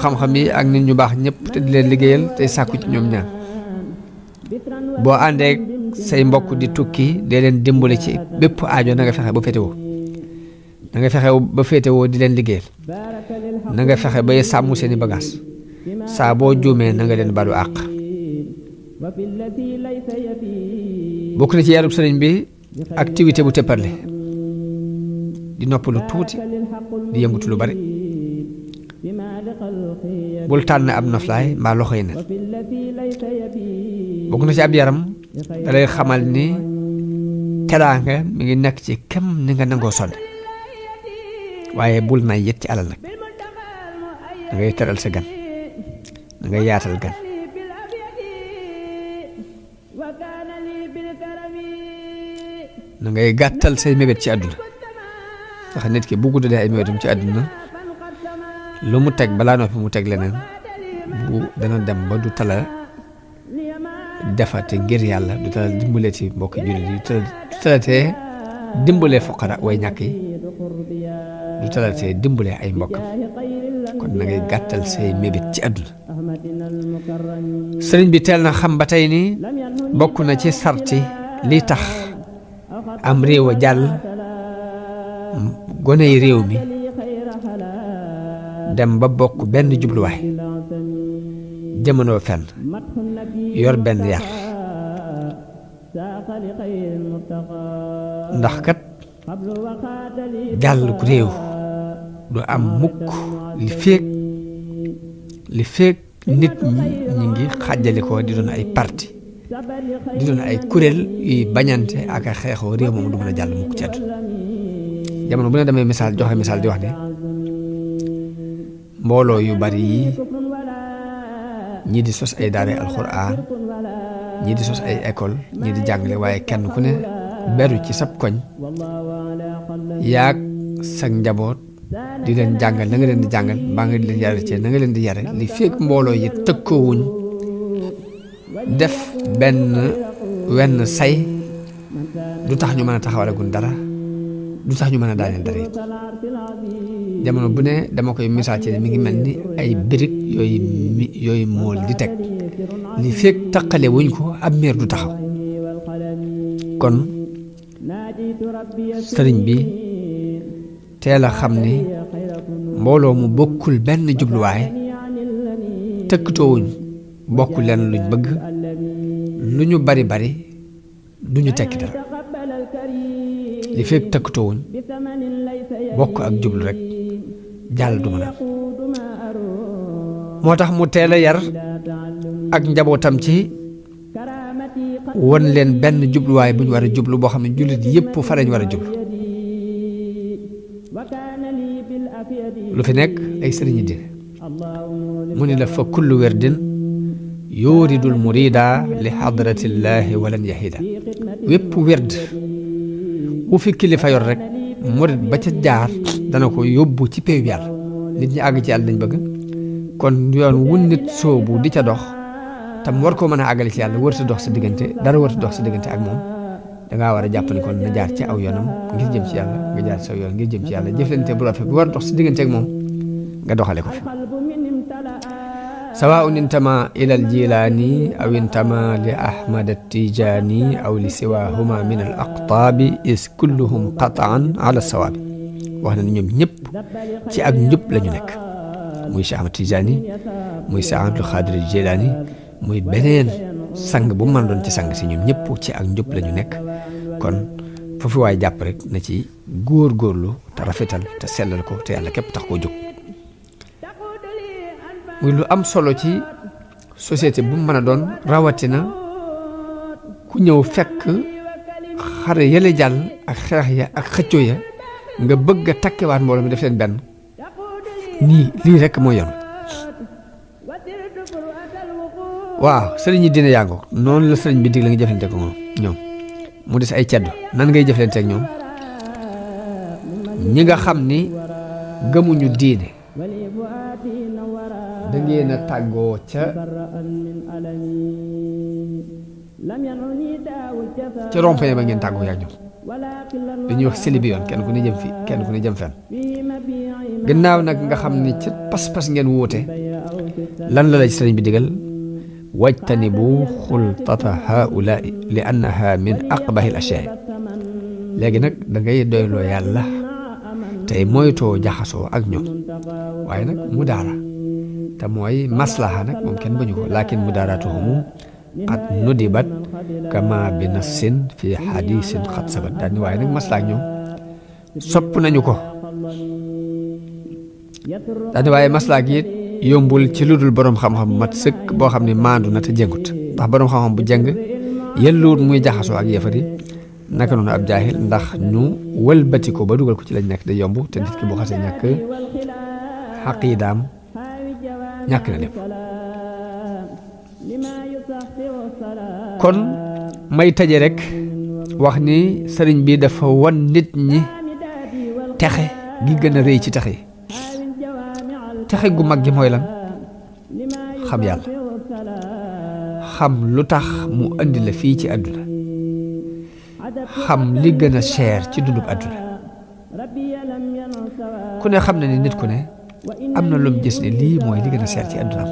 xam-xam yi ak nit ñu baax ñëpp te di leen liggéeyal tey sàkku ci ñoom ñaan boo àndee say mbokk di tukki dee leen dimbale ci bépp aajo na nga fexe ba féetewoo na nga fexe ba féetewoo di leen liggéeyal na nga fexe ba sàmm seeni bagaas saa boo juumee na nga leen balu àq bokk na ci yarub sëriñ bi activité bu tepparle di noppalu tuuti di yëngutu lu bari bul tànn ab noflaay mbaa loxo yi ne bokk na ci ab yaram dalay xamal ni teraanga mi ngi nekk ci kem ni nga nangoo sonn waaye bul nay yët ci alal nag da ngay teral sa gan da ngay yaatal gan da ngay gàttal say mébét ci àdduna ndax nit ki bu guddalee ay mébétam ci àdduna lu mu teg balaa noppi mu teg leneen bu dana dem ba du tala defate ngir yàlla du tala dimbalee ci mbokki jullit yi du talatee dimbalee fuqara way ñàkk yi du talatee dimbalee ay mbokkam kon na ngay gàttal say mébét ci àdduna sëriñ bi teel na xam ba tey ni bokk na ci sarti li tax am réew a jàll gone yi réew mi dem ba bokk benn jubluwaay jamono fenn yor benn yar ndax kat jàll ku réew du am mukk li feek nit ñi ngi xàjjali ko di doon ay parti di doon ay kuréel yuy bañante ak a xeexoo réew moom du mën a jàll mukk ci àdduna jamono bu ne damay joxe misaal di wax ne mbooloo yu bari yi ñii di sos ay daara alxuraan ñii di sos ay école ñii di jàngale waaye kenn ku ne beru ci sab koñ yaag sa njaboot di leen jàngal na nga leen di jàngal mbaa nga di leen yare ci na nga leen di yare li fekk mbooloo yi tëkkoowuñ def wenn say du tax ñu mën a taxawalagun dara du tax ñu mën a daaneel dara it jamono bu ne dama koy misaal ci ne mi ngi mel ni ay birig yooyu mool di teg li fekk taqale wuñ ko ab miir du taxaw kon sëriñ bi teel a xam ni mbooloo mu bokkul benn jubluwaay tëkkatoowuñ bokkul leen luñ bëgg lu ñu bari bari duñu tekki dara li fekk tëkkatoowuñ bokk ak jublu rek jàll du mën a moo tax mu teel a yar ak njabootam ci won leen benn jubluwaay bu ñu war a jublu boo xam ne jullit yépp fa lañ war a jublu lu fi nekk ay sëriñi dine mu ni la fa kullu werdin yuridul murida li xadratillaahi walan yahida wépp werd bu fi kilifa yor rek murid ba ca jaar dana ko yóbbu ci péew yàlla nit ñi àgg ci yàlla dañ bëgg kon yoon wu nit soobu di ca dox tam war koo mën a àggale ci yàlla wërta dox sa diggante dara wërta dox sa diggante ak moom dangaa war a jàpp ni kon na jaar ci aw yoonam ngir jëm ci yàlla nga jaar ci aw yoon ngir jëm ci yàlla jëflante bu rafet bu war a dox sa diggante ak moom nga doxale ko fi sawaun intama ila al jilani aw intama li ahmad at-tijani aw li siwahuma min al aqtabi is kulluhum qataan ala sawaabi wax na ni ñoom ñëpp ci ak njub la ñu nekk muy Cheikh Ahmad Tijani muy Cheikh Abdul Xaadir Jilaani muy beneen sang bu mu mën doon ci sang si ñoom ñëpp ci ak njub la ñu nekk kon foofu waay jàpp rek na ci góor-góorlu te rafetal te sellal ko te yàlla képp tax koo jóg muy lu am solo ci société bu mu mën a doon rawatina ku ñëw fekk xare yële jàll ak xeex ya ak xëccoo ya nga bëgg a takkewaat mbooloo mi def leen benn nii lii rek mooy yoon waaw sëriñ yi dina yàngoo noonu la sëriñ bi dig la nga jëflante ko ñoom mu des ay ceddo nan ngay jëflante ak ñoom ñi nga xam ni gëmuñu diine da ngeen a tàggoo ca rond-point ba ngeen tàggoo yaa ñoom dañuy wax sëli bi yoon kenn ku ne jëm fi kenn ku ne jëm fenn gannaaw nag nga xam ni ci pas-pas ngeen wuute lan la ci sëriñ bi digal wajtanibu xultata haula li annaha min aqbahi al ashyaa léegi nag da ngay doyloo yàlla tey moytoo jaxasoo ak ñoom waaye nag mudaara te mooy maslaha nag moom kenn bañu ko lakin mudaaratuhum qad nudibat kama bi nassin fi hadisin qad sabat daal ni waaye nag maslaha ak ñoom sopp nañu ko daal ni waaye maslaha gi it yombul ci lu dul boroom xam-xam mat sëkk boo xam ne maandu na te jëngut ndax boroom xam-xam bu jëng yelluwut muy jaxasoo ak yëfari naka noonu ab jaahil ndax ñu wëlbati ko ba dugal ko ci lañ nekk day yomb te nit ki bu xasee ñàkk xaqiidaam ñàkk na lépp kon may taje rek wax ni sëriñ bi dafa wan nit ñi texe gi gën a rëy ci texe yi texe gu mag gi mooy lan xam yàlla xam lu tax mu indi la fii ci àdduna xam li gën a cher ci dundub àdduna ku ne xam na ni nit ku ne am na lu mu gis ne lii mooy li gën a cher ci àddunaam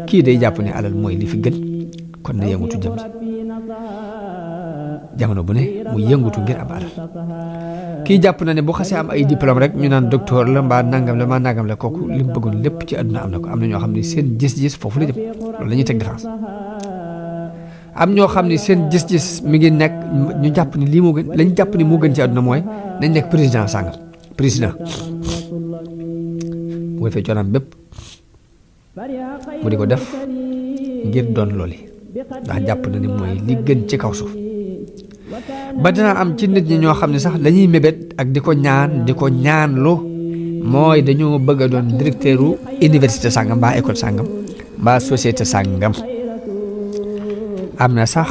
kii day jàpp ne alal mooy li fi gën kon na yëngutu jëm ci jamono bu ne mu yëngutu ngir am alal kii jàpp na ne bu xasee am ay diplôme rek ñu naan docteur la mbaa nangam la mbaa nangam la kooku li mu bëggoon lépp ci àdduna am na ko am na ñoo xam ne seen gis-gis foofu la jëm loolu la ñuy teg différence am ñoo xam ne seen gis-gis mi ngi nekk ñu jàpp ni lii moo gën lañu jàpp ni moo gën ci àdduna mooy nañ nekk président sàngam président bu ko defee coonaam bépp mu di ko def ngir doon looli ndax jàpp na ni mooy li gën ci kaw suuf ba dina am ci nit ñi ñoo xam ne sax lañuy mébét ak di ko ñaanlu mooy dañoo bëgg a doon directeuru université sàngam mbaa école sàngam mbaa société sàngam am na sax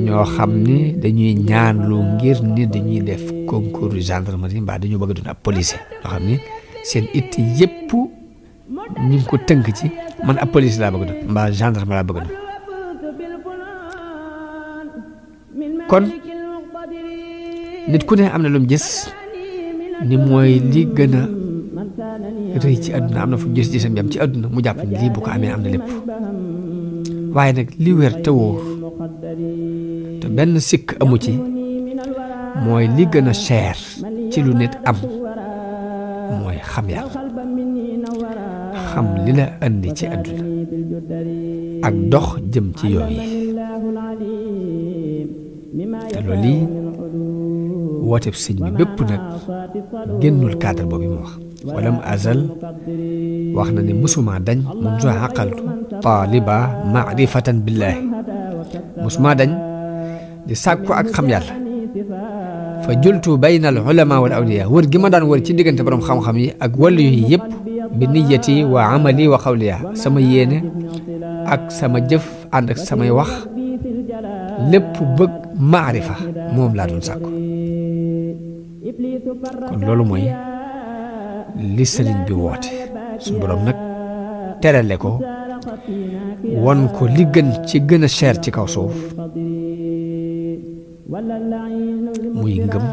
ñoo xam ni dañuy ñaanlu ngir ni dañuy def concours gendarmerie mbaa dañoo bëgg a doon ab policier ñoo xam ni seen it yépp ñu ngi ko tënk ci man ab police laa bëgg a doon mbaa gendarme laa bëgg a doon kon nit ku ne am na lu mu gis ni mooy li gën a rëy ci àdduna am na fu gis-gisam yam ci àdduna mu jàpp ni lii bu ko amee am na lépp waaye nag li wér te wóor te benn sikk amu ci mooy li gën a cher ci lu nit am mooy xam yàlla xam li la andi ci àdduna ak dox jëm ci yooyu te loolu lii wooteeb sëñ bi bépp nag génnul cadre boobu mu wax walam azal wax na ni musuma dañ mundu aqaltu taaliba maarifatan billaahi musuma dañ di sàkku ak xam yàlla fa jultu bayna al ulama wal awliya wër gi ma daan wër ci diggante borom xam-xam yi ak wàllu yi yëpp bi niyati wa amali wa xawliya sama yéene ak sama jëf ànd ak samay wax lépp bëgg maarifa moom laa doon sàkku kon loolu mooy li sëriñ bi woote suñu borom nag terale ko won ko li gën ci gën a cher ci kaw suuf muy ngëm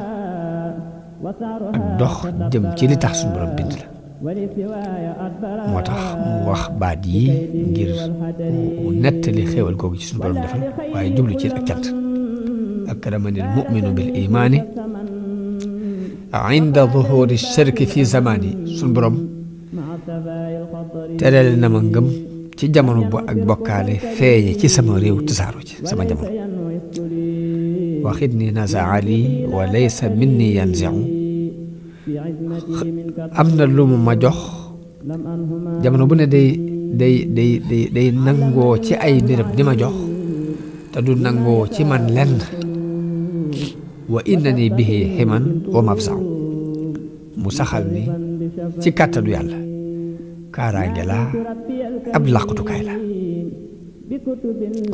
ak dox jëm ci li tax suñu borom bind la moo tax mu wax baat yi ngir mu nettali xéewal googu ci suñu borom defal waaye jublu ci ak cant akramani al muminu bil imaani inda zuhuri shirki fi zamani suñu borom tereel na ma ngëm ci jamono bu ak bokkaale feeñe ci sama réew tasaaru ci sama jamono waxit ni nazaali wa laysa minni yanziu am na lu mu ma jox jamono bu ne day nangoo ci ay mbiram di ma jox te du nangoo ci man lenn wa innani bihi himan wa mafzau mu saxal ni ci kàttanu yàlla kaaraange la ab làqutukaay la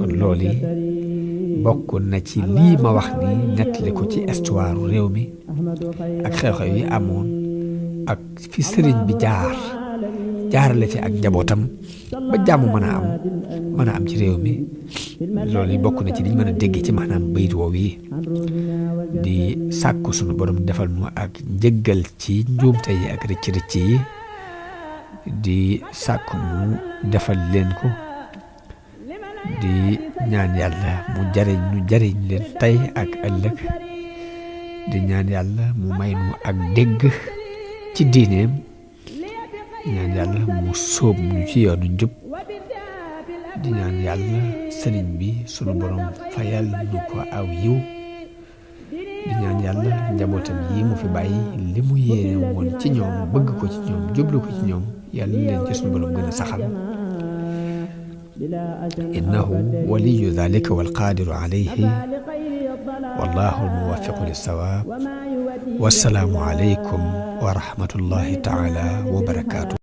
kon loolu bokk na ci lii ma wax ni nettali ko ci histoire réew mi ak xew-xew yi amoon ak fi sëriñ bi jaarale fi ak njabootam ba jàmm mën a am ci réew mi loolu yi bokk na ci liñ mën a dégg ci maanaam bayit woowu yi di sàkku sunu borom defal nu ak njëggal ci njuumte yi ak rëcc-rëcc yi di sàkku mu defal leen ko di ñaan yàlla mu jariñ leen tey ak ëllëg di ñaan yàlla mu may nu ak dégg ci diineem ñaan yàlla mu sóob ñu ci yoonu njub di ñaan yàlla sëriñ bi sunu borom fayal nu ko aw yiw di ñaan yàlla njabootam yi mu fi bàyyi li mu yéene woon ci ñoom bëgg ko ci ñoom jublu ko ci ñoom yàlla leen ci sunu borom gën a saxal innahu waliyu dhalika walqadiru alayhi wallahu almuwaffiqu lissawaab wassalaamu alaykum wa rahmatullahi taala wa barakaatu